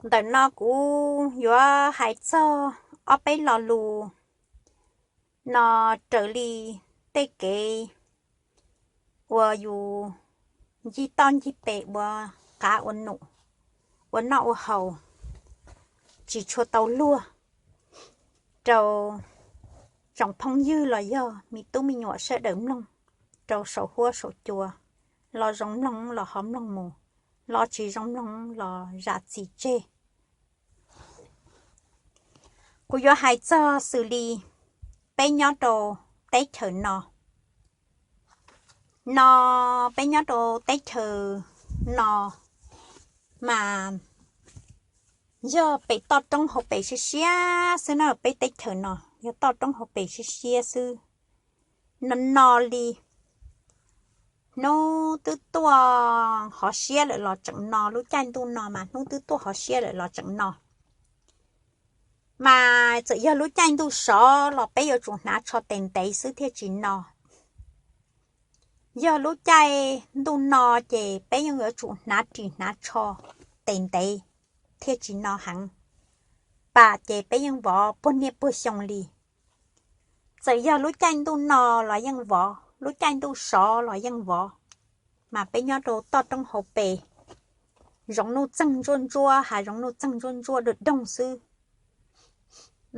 Ntawm no kuv yuav hais txog ob peb lo lus no raws li tej kev uas yus ncig toj ncig pes ua qav ua num, ua noj ua haus tsis tshua tau luag rau tsoom phooj ywg los yog me tub me nyuam sawv daws mloog rau saum huab saum cua, lo zoo mloog los ho mloog mus, lo tsis zoo mloog los zam txim tseg. Kuv yuav hais txog xws li peb nyob rau teb chaws no, no peb nyob rau teb chaws no mas yog pem toj roob hauv pes siab siab xwb na. Peb teb chaws no yog toj roob hauv pes siab siab xwb. No no li, hnub twb tuaj hov siab lawm los tseem no, lub caij ntuj no mas hnub twb tuaj hov siab lawm los tseem no. Mas txawm yog lub caij ntuj sov los peb yuav tsum hnav tsho tes ntev xwb thiaj tsis no. Yog lub caij ntuj no ces peb yeej yuav tsum hnav ris hnav tsho tes ntev thiaj tsis no heev. Pam ces peb yeej vov puag niaj puag xyoo li. Txawm yog lub caij ntuj no los yeej vov, lub caij ntuj sov los yeej vov. Mas peb nyob rau toj roob hauv pes, zoov nuj txeeg ntsuab ntsuab, hav zoov nuj txeeg ntsuab ntsuab doog doog xwb.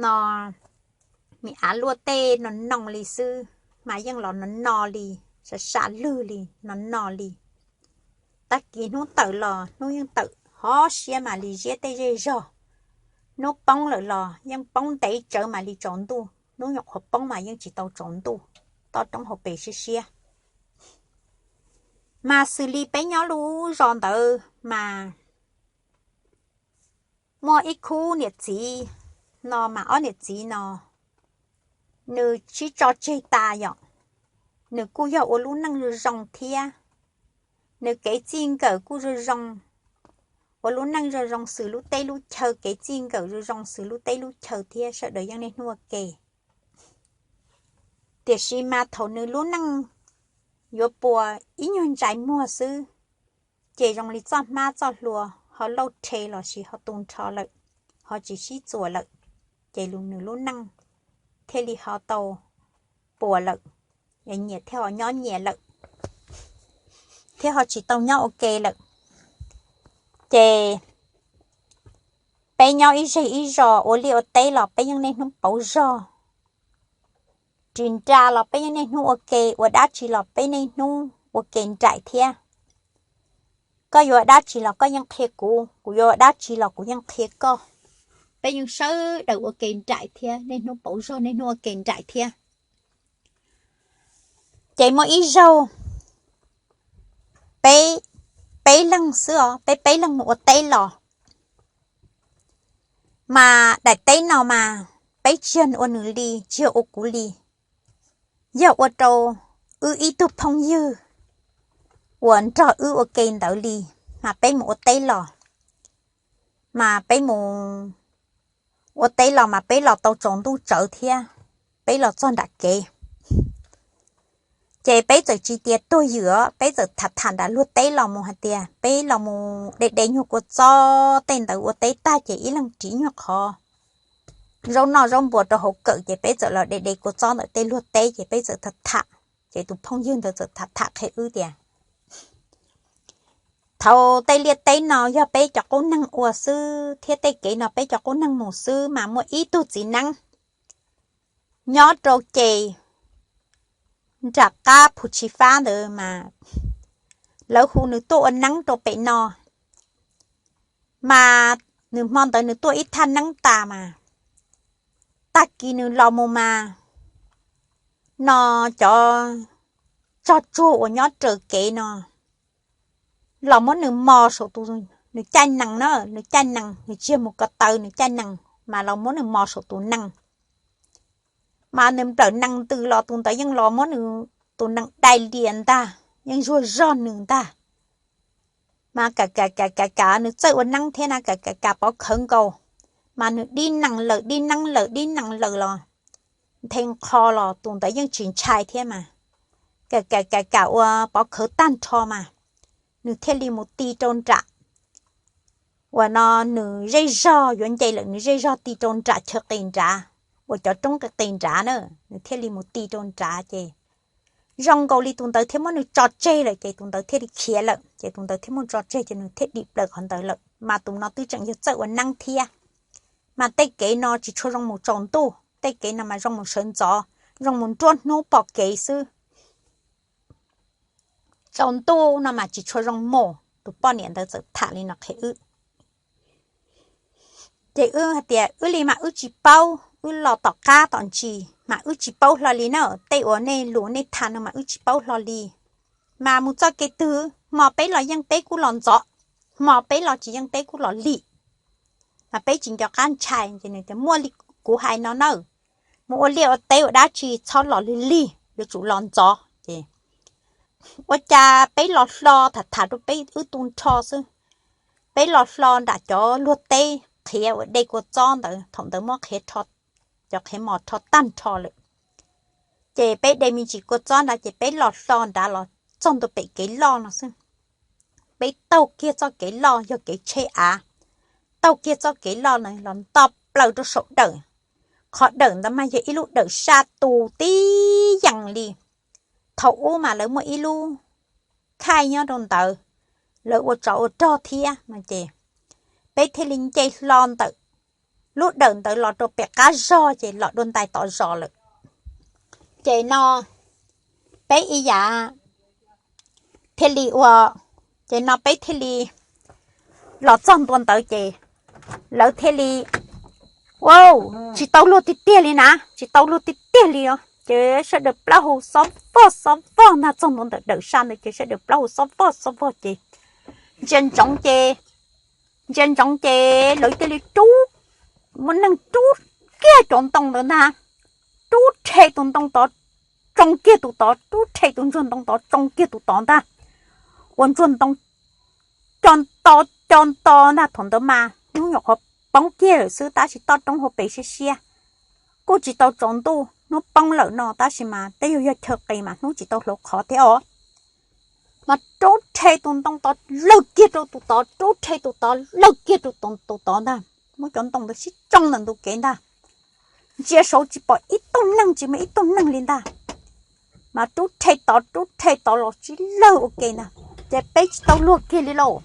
No me av luaj tej no no li xwb, mas yeej los no no li, sam sam lwg li no no li. Tag kis hnub tawm los hnub yeej tawm hov siab mam li ziab tej zej zog. Hnub poob lawm los yeej poob ntev tsawv mam li tsaus ntuj, hnub nyuam qhuav poob mas yeej tsis tau tsaus ntuj. Toj roob hauv pes siab siab. Mas xws li peb nyob lub zos ntawd mas muaj ib khub niam txiv no mas ob niam txiv no nws sib tso tseg tas yom. Nws kuj yog ua lub neej zoo zoo thiab, nws kev txij nkawm kuj zoo zoo, ua lub neej zoo zoo xws lub teb lub chaw, kev txij nkawm zoo zoo xws lub teb lub chaw thiab sawv daws yeej niaj hnub ua ke. Tiam sis mas thaum nws lub neej yuav puas ib nyuag ntsais muag xwb, ces zoo li txoj hmab txoj hlua ho lauj rhe los sis ho tu nrho lawm, ho tsis sib txuas lawm, ces nws lub neej thiaj li ho tau puas lawm, nyias thiaj ho nyob nyias lawm, thiab ho tsis tau nyob ua ke lawm. Ces peb nyob ib zej ib zos ua liaj ua teb los peb yeej niaj hnub pauv zog, ris nra los peb yeej niaj hnub ua ke, ua dab tsi los peb niaj hnub ua ke nraim thiab. Koj yuav ua dab tsi los koj yeej qhia kuv, kuv yuav ua dab tsi los kuv yeej qhia koj. Peb yeej sawv daws ua ke nraim thiab, niaj hnub pauv zog niaj hnub ua ke nraim thiab. Ces muaj ib zaug peb, peb leeg xwb os, peb peb leeg mus ua teb los, mas daim teb no mas peb tsis yog ua nws li, tsis yog ua kuv li, yog ua rau wb ib tug phooj ywg uas nrog wb ua ke ntawd li. Mas peb mus ua teb los, mas peb mus ua teb los mas peb los tau tsaus ntuj tsawv thiab, peb los txog nram kev, ces peb txawm tsis tias tuag ywm, peb txawm tham tham nram luag teb los mus hais tias peb los mus de de nyuag kua txob tej ntawd ua teb tag ces ib leeg ris nyuag qhov zaub noj zaub npua rau hauv kawm, ces peb txawm los de de kua txob ntawm tej luag teb, ces peb txawm tham tham, ces tus phooj ywg ntawd txawm tham tham qhia wb tias thaum tej liaj teb no yog peb cov qub neeg ua xwb thiab tej kev no peb cov qub neeg mus xwb, mas muaj ib tug txiv neeb nyob rau ces nram qab Phu Tsis Fab ntawd mas lawv hu nws tuaj ua neeb rau pem no. Mas nws hmo ntawd nws tuaj ib thaj neeb tas mas, tag kis nws los mus mas, no cov tsog tsuag uas nyob raws kev no los muab nws mos saum tus, nws caij nees na, nws caij nees, nws tsis yog mus ko taw, nws caij nees mas los muab nws mos saum tus nees. Mas nws nplawm nees ntws los tus ntawd yeej los muab nws tus nees dai lias ntag, yeej zuag zog nws ntag. Mas kam kam kam kam kam nws txawj ua neeb thiab na, kam kam kam pov khawv nkaus, mas nws dib nees lawm dib neeb lawm dib nees lawm los nthe nqho los tus ntawd yeej tsis ntshai thiab mas, kam kam kam kam ua pov khawv tag nrho mas nws thiaj li mus ti rau nram uas no nws zej zog yuav nce lawm, nws zej zog ti rau nram chaw qis nrad, uas cov roob qis qis nrad na, nws thiaj li mus ti rau nrad ces zoo nkaus li tus ntawd thiaj muab nws tso tseg lawm ces tus ntawd thiaj li khiav lawm ces tus ntawd thiaj muab tso tseg ces nws thiaj dim plaws qhov ntawd lawm. Mas tus no twb tseem yog txawj ua neeb thiab. Mas tej kev no tsis tshua zoo mus tsaus ntuj, tej kev no mas zoo mus sawv ntxov, zoo mus nruab hnub pom kev xwb. Tsaus ntuj no mas tsis tshua zoo mus, tus poj niam ntawd txawm tham li no qhia wb. Ces wb hais tias wb li mas wb tsis paub, wb los tom qab tom ntsis mas wb tsis paub hlo li na, tej uas nej lus nej tham no mas wb tsis paub hlo li. Mas mus txoj kev twg hmo peb los yeej peb kuj los ntxov, hmo peb los tsis yeej peb kuj los lig. Mas peb tsis nco qab ntshai ces nws tias muaj li kuv hais no nawb, mus ua liaj ua teb ua dab tsi txhob los lig lig, yuav tsum los ntxov ces ua cas peb los hlo tham tham rau peb wb tu nrho xwb. Peb los hlo nram cov luag teb qhiav uas de kua txob ntawd, thaum ntawd muab qhiav, cov qhiav mos rho tag nrho lawm. Ces peb de me ntsis kua txob nrad ces peb los hlo nrad los txog ntua pem kev loj no xwb. Peb taug kiag txoj kev loj yog kev tsheb av, taug kiag txoj kev loj no los nto plaws rau saum dawm. Qhov dawm ntawd mas yog ib lub dawm saj tus tib yees li. Thaum ub mas lawv muaj ib lub khaij nyob rau ntawd, lawv ua tsov ua rog thiab no ces peb thiaj li nce hlo ntawm lub dawm ntawd los rau pem qab zog ces los dua ntais tod zos lawm. Ces no peb ib yam thiaj li ua, ces no peb thiaj li los txog ntua ntawd ces lawv thiaj li, a, tsis tau luag tiag tiag li na, tsis tau luag tiag tiag li os. Ces sawv daws plaub hau xob vog xob vog ntag, txog ntua ntawm dawm saj ntawd ces sawv daws plaub hau xob vog xob vog ces ntsia ntsoov ces, ntsia ntsoov ces lawv thiaj li rub, muaj neeg rub kiag cov ntoo ntawd ntag, rub rhe tus ntoo tod, tsoo kiag tus tod, rub rhe tus ntsuag ntoo tod, tsoo kiag tus tod ntag. Ua ntsuag ntoo co nto co nto ntag, thaum ntawd mas hnub nyuam qhuav poob kiag lawm xwb tab sis toj roob hauv pes siab siab, kuj tsis tau tsaus ntuj, hnub poob lawm no tab sis mas tej yug yog chaw qis mas hnub tsis tau hluav qhov thiab os. Mas rub rhe tus ntoo tod lawg kiag rau tus tod, rub rhe tus tod lawg kiag rau tus tod ntag, muab cov ntoo ntawd sib tsoo ntawm ntug kev ntag. Ntsia saud tsis pom ib tug neeg, tsis muaj ib tug neeg li ntag. Mas rub rhe tod rub rhe tod los sib lawg ua ke ntag, ces peb tsis tau luag kiag li lauj.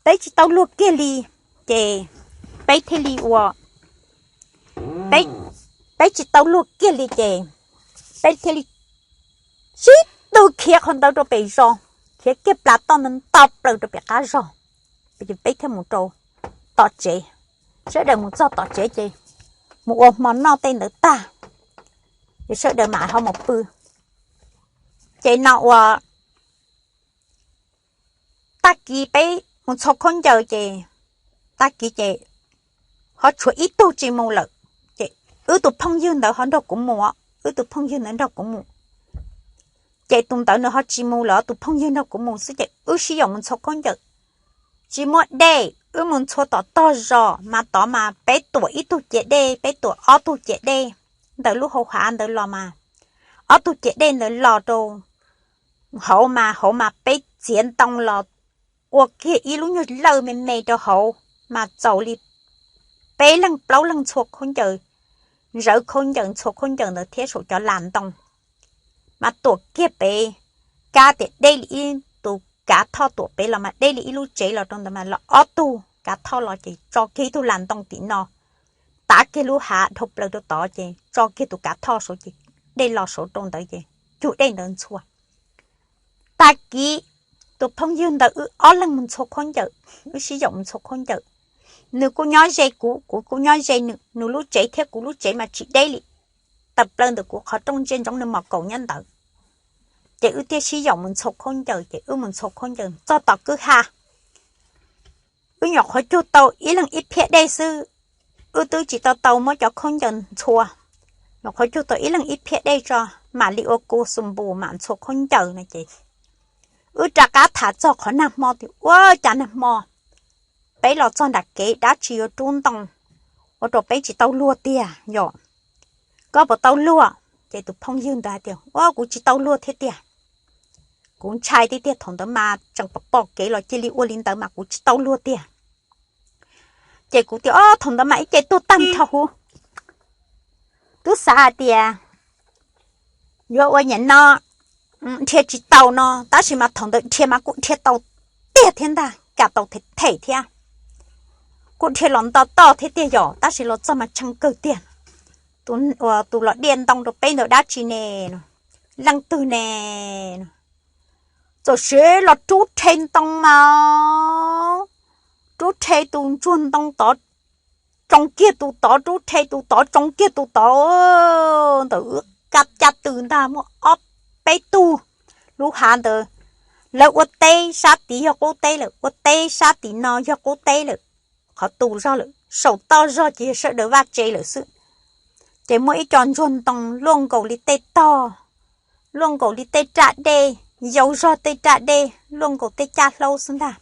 Peb tsis tau luag kiag li, ces peb thiaj li ua, peb tsis tau luag kiag li ces peb thiaj li sib tw khiav qhov ntawd rau pem zos, khiav kiag plas toj ntawd nto plaws rau pem qab zog, ces peb thiaj mus rau tom tsev. Sawv daws mus txog tom tsev ces mus ua hmo noj tej ntawd tag, ces sawv daws mam ho mus pw. Ces no ua tag kis peb mus ntxhua khaub ncaws ces, tag kis ces ho tshuav ib tug tsis mus lawm, ces wb tus phooj ywg ntawd ho nrog kuv mus, wb tus phooj ywg ntawd nrog kuv mus. Ces tus ntawd nws ho tsis mus lawm, tus phooj ywg nrog kuv mus xwb ces wb sib yaum mus ntxhua khaub ncaws. Tsis muaj dej, wb mus ntxhua tom tog zos mas tod mas peb tuam ib tug ciav dej, peb tuam ob tug ciav dej ntawm lub hau hav ntawd los mas, ob tug ciav dej ntawd los rau hauv mas, hauv mas peb txiav ntoo los ua kiag ib lub nyuag lawj me me rau hauv mas txaus li peb leeg plaub leeg ntxhua khaub ncaws, zawv khaub ncaws ntxhua khaub ncaws ntawd thiab saum cov las ntoo. Mas tuam kiag pem, kab tias deb li ib tus kav thoj, tuam pem los mas deb li ib lub tsev los rau ntawd mas los ob tug kav thoj los ces tso kiag ib tug las ntoo tim no, tav kiag lub hav dhau plaws rau tod ces tso kiag tus kav thoj saud ces dej los saud rau ntawd ces cug dej ntawd ntxhua. Tag kis tus phooj ywg ntawd wb ob leeg mus ntxhua khaub ncaws, wb sib yaum mus ntxhua khaub ncaws. Nws kuj nyob ze kuv, kuv kuj nyob ze nws, nws lub tsev thiab kuv lub tsev mas tsis deb li, tawm plaws ntawm kuv qhov rooj ntsia ntsoov nws mom kaum nyob ntawd. Ces wb thiaj sib yaum mus ntxhua khaub ncaws, ces wb mus ntxhua khaub ncaws txog tom kwj ha, wb nyuam qhuav cug tau ib leeg ib phiab dej xwb. Wb twb tsis tau tau muab cov khaub ncaws ntxhua, nyuam qhuav cug tau ib leeg ib phiab dej tso, mam li ua ku xu npus mam ntxhua khaub ncaws no ces wb rov qab tham txog qhov nag hmo tias ua cas nag hmo peb los txog nram kev dab tsi yuav rub ntoo ua rau peb tsis tau luag tiag yom. Koj puas tau luag? Ces tus phooj ywg ntawd hais tias ua kuv tsis tau luag thiab tiag. Kuv ntshai tiag tiag, thaum ntawd mas tseem pom pom kev los cia li ua li ntawd mas kuv tsis tau luag tiag. Ces kuv tias, o, thaum ntawd mas ib ce tuag tag nrho huv. Twb xav hais tias yuav ua nyam no dhia tsis tau no, tab sis mas thaum ntawd dhia mas kuj dhia tau tiag thiab ntag, kam tau them them thiab. Kuj dhia los nto toj thiab tiag yom, tab sis los txog mas tshee kawg tiag. Tus los diaj ntoo rau peb ntawd dab tsi ne? Leej twg ne? Txawm siv los rub rhe ntoo mas, rub rhe tus ntsuag ntoo tod tsoo kiag tus tod, rub rhe tus tod tsoo kiag tus tod. Ntawm wb caj tw ntag muaj ob peb tug lub hav ntawd, lawv ua teb sab tid yog qub teb lawm, ua teb sab tim no yog qub teb lawm, qhov tus zog lawm, saum toj zog ces yog sawv daws vaj tsev lawm xwb. Ces muaj ib co ntsuag ntoo luaj nkaus li tej tog, luaj nkaus li tej raj dej, yau zog tej raj dej, luaj nkaus tej caj hlaub xwb ntag.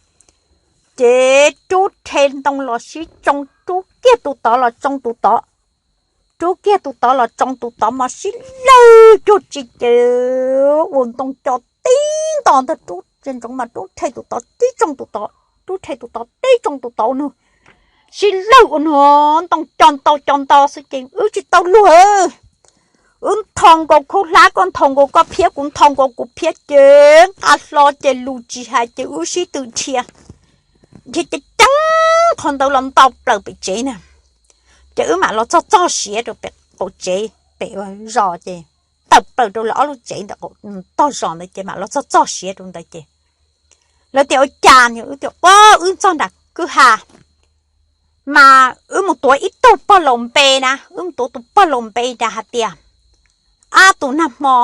Ces rub rhe ntoo los sib tsoo, rub kiag tus tod los tsoo tus tod, rub kiag tus tod los tsoo tus tod mas sib lawg cuag tsi ces ua ntoo co tib nto ntag, rub ntsoov mas rub rhe tus tod tib tsoo tus tod, rub rhe tus tod tib tsoo tus tod nag. Sib lawg ua nag ntoo co nto co nto xwb ces wb tsis tau luag. Wb nthos nkaus khaub hlab, koj nthos nkaus koj phiab, kuv nthos nkaus kuv phiab ces nqa hlo ces lus tsis hais ces wb sib tw dhia, dhia ceev ceev qhov ntawd los nto plaws pem tsev na. Ces wb mam los txog txog siav rau pem qaum tsev pem zos ces tawm plaws rau lawv ob lub tsev ntawm tog zos ntawd ces mam los txog txog siav rau ntawd ces lawv tias ua cas, wb tias ua wb txog nram kwj ha mas wb mus tuav ib tug pog laus npe na, wb mus tuav tus pog laus npe na hais tias, ab, tus nag hmo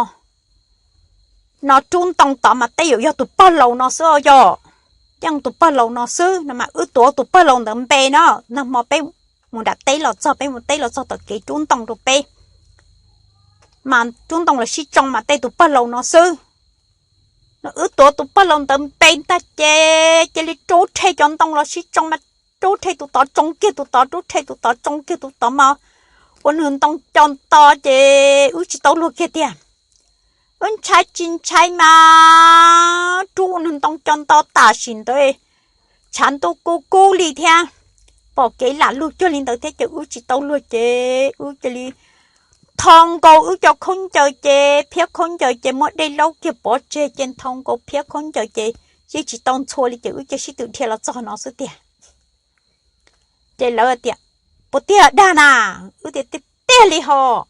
no rub ntoo tod mas tej zaum yog tus pog laus no xwb os, yog yeej tus pog laus no xwb no mas wb tuav tus pog laus ntawd npe no, nag hmo peb mus nram teb los txog, peb mus teb los txog tom kev rub ntoo rau peb, mas rub ntoo los sib tsoo mas tej tus pog laus no xwb. No wb tuav tus pog laus ntawd npe ntag ces cia li rub rhe cov ntoo los sib tsoo mas rub rhe tus tod tsoo kiag tus tod, rub rhe tus tod tsoo kiag tus tod mas ua nag ntoo co nto ces wb tsis tau luag kiag tiag. Wb ntshai tsis ntshai mas rub ua nag ntoo co nto tam sim ntawd tshav ntuj kub kub li thiab, pom kev lam lug cuag li ntawd thiab ces wb tsis tau luag ces wb cia li nthos nkaus wb cov khaub ncaws ces phiab khaub ncaws ces muab dej laub kiag pov tseg ces nthos nkaus phiab khaub ncaws ces yeej tsis tau ntxhua li ces wb cia sib tw dhia los txog no xwb tiag. Ces lawv tias, puas tiag dag na? Wb tias tiag tiag li hos,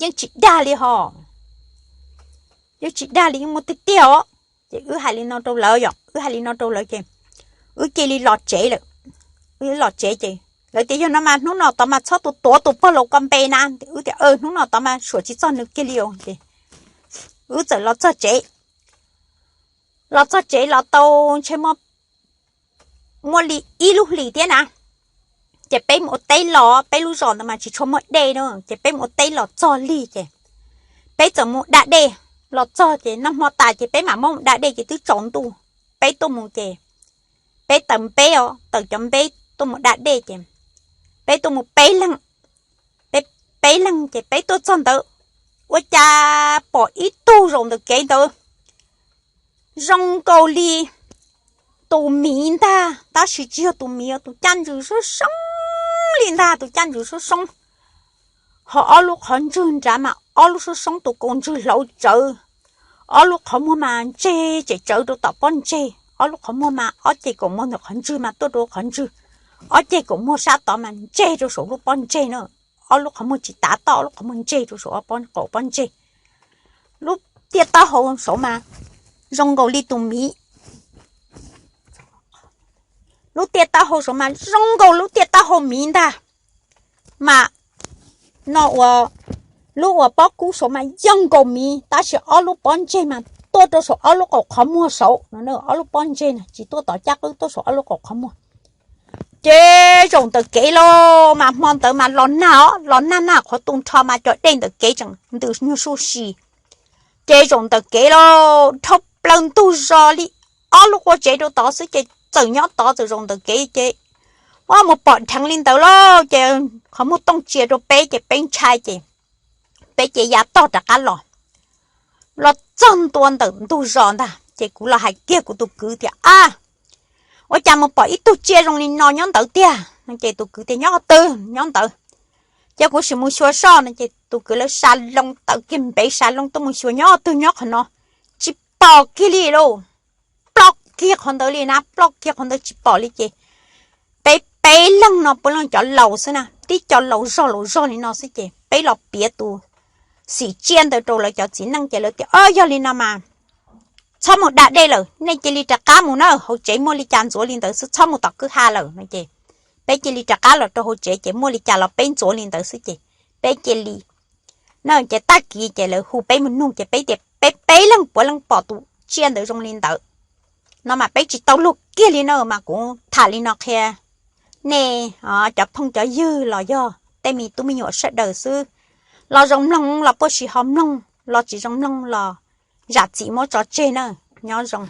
yeej tsis dag li hos, yeej tsis dag li, yeej muaj tiag tiag os. Ces wb hais li no rau lawv, yog wb hais li no rau lawv ces wb cia li los tsev lawm. Wb los tsev ces lawv tias yog no mas hnub no tod mas txhob tus tuav tus pog laus ko npe na. Wb tias hnub no tod mas suam tsis txog nws kiag li os. Ces wb txawm los txog tsev, los txog tsev los tau ntshe muaj li ib lub hlis thiab na, ces peb mus ua teb los, peb lub zos ntawd mas tsis tshua muaj dej na, ces peb mus ua teb los txog lig ces peb txawm mus da dej los txog ces nag hmo tas ces peb mam muab mus da dej ces twb tsaus ntuj. Peb tuaj mus ces peb taws npeb os, taws cov npeb tuaj mus da dej ces peb tuaj mus peb leeg, peb, peb leeg ces peb tuaj txog ntawd ua cas pom ib tug zaum ntawm kev ntawd zoo nkaus li tus miv ntag, tab sis tsis yog tus miv, tus caj ntswg soob soob li ntag, tus caj ntswg soob soob. Ho ob lub qhov ntswg nrad mas ob lub soob soob, tus kaus ntswg hlauv tsawv, ob lub qhov muag mas ntseg tsem tsawv rau tom pob ntseg, ob lub qhov muag mas ob ceg kaum muag ntawm qhov ntswg mas tuaj rau qhov ntswg, ob ceg kaum muag sab tod mas ntseg rau saum lub pob ntseg na, ob lub qhov muag tsis tav toj, ob lub qhov muag ntseg rau saum qaum pob ntseg. Lub tiaj taub hau saud mas zoo nkaus li tus miv, lub tiaj taub hau saud mas zoo nkaus lub tiaj taub hau miv ntag. Mas no ua, lub uas pob kub saud mas yeej nkaus miv, tab sis ob lub pob ntseg mas tuaj rau saum ob lub qaum qhov muag saud no, ob lub pob ntseg na tsis tuaj tom caj qwb, tuaj saum ob lub qaum qhov muag. Ces zaum ntawm kev los mas hmo ntawd mas los nag os, los nag nag qhov tu nrho mas cov dej ntawm kev tseem ntws nyuag suj si. Ces zaum ntawm kev los dhau plaws ntug zos li ob lub qua tsev rau tod xwb ces txawm nyob tod, txawm zaum ntawm kev ces ua mus pom dheev li ntawd lauj, ces qhov muag tooj tsia rau peb ces peb ntshai ces peb cia li ya tog rov qab los. Los txog ntua ntawm ntug zos ntag ces kuv los hais kiag kuv tus kwv tias, A, ua cas mus pom ib tug tsiaj zoo li no nyob ntawd tiag? No ces tus kwv tias, Nyob qhov twg? Nyob ntawd. Ces kuv sim mus xyuas soj no ces tus kwv lawv sa loo tawm kiag npev sa loo tuaj mus xyuas, Nyob qhov twg? Nyob qhov no. Tsis pom kiag li lauj. Ploj kiag qhov ntawd li na, ploj kiag qhov ntawd tsis pom li ces peb peb leeg no puav leej cov laus xwb na, tib co laus zog laus zog li no xwb ces peb los piav tus xim tsiaj ntawd rau lawv cov txiv neej ces lawv tias, O, yog li no mas txhob mus da dej lawm, nej cia li rov qab mus na, hauv tsev muaj li cas ntxuav li ntawd xwb, txhob mus tom kwj ha lawm no ces peb cia li rov qab los rau hauv tsev ces muaj li cas los peb ntxuav li ntawd xwb ces peb cia li na. Ces tag kis ces lawv hu peb mus nug ces peb tias peb peb leeg puav leej pom tus tsiaj ntawd zoo li ntawd no mas peb tsis tau luag kiag li na. Mas kuv tham li no qhia nej cov phooj cov ywg los yog tej me tub me nyuam sawv daws xwb, los zoo mloog los puaj si ho mloog, los tsis zoo mloog los zam txim muab tso tseg na. Nyob zoo.